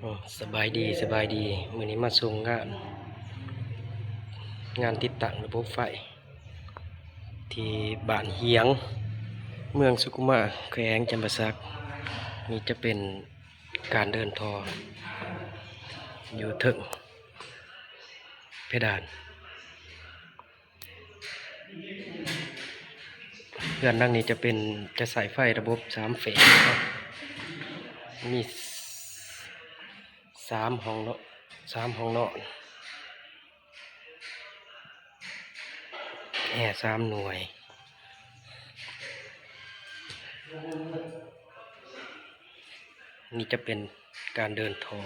ໂອ້ ສະບາຍດີ ສະບາຍດີ. ມື້ນີ້ມາຊົມງານ ງານຕິດຕັ້ງລະບົບໄຟ ທີ່ບ້ານຫຽງ ເມືອງສຸຂຸມາ ແຂວງຈຳປາສັກ. ນີ້ຈະເປັນການເດີນທໍ່ຢູ່ເທິງເພດານ. ເຮືອນຫຼັງນີ້ຈະເປັນ ຈະໃຊ້ໄຟລະບົບສາມເຟສເນາະ ມີສາມຫ້ອງເນາະ ສາມຫ້ອງນອນ ແອສາມໜ່ວຍ. ນີ້ຈະເປັນການເດີນທໍ່.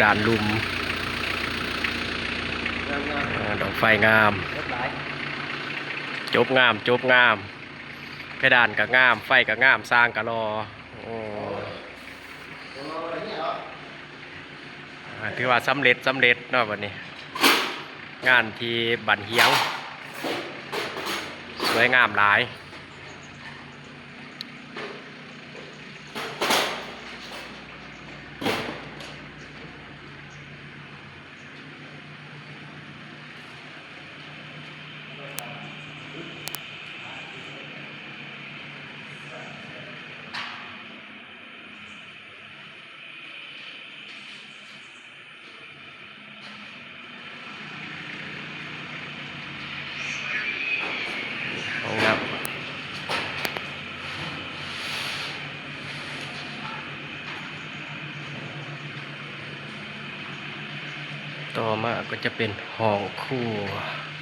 ດ່ານລຸ່ມ ເອີ ດອກໄຟງາມ ຈົບງາມ ຈົບງາມ ເພດານກະງາມ ໄຟກະງາມ ຊ່າງກະຫຼໍ່. ໂອ້ ອ່າ ຖືວ່າສຳເລັດ ສຳເລັດເນາະ ບັດນີ້ ງານທີ່ບ້ານຫຽງ ສວຍງາມຫຼາຍ. ຫ້ອງນ້ຳ ຕໍ່ມາກໍຈະເປັນຫ້ອງຄົວ.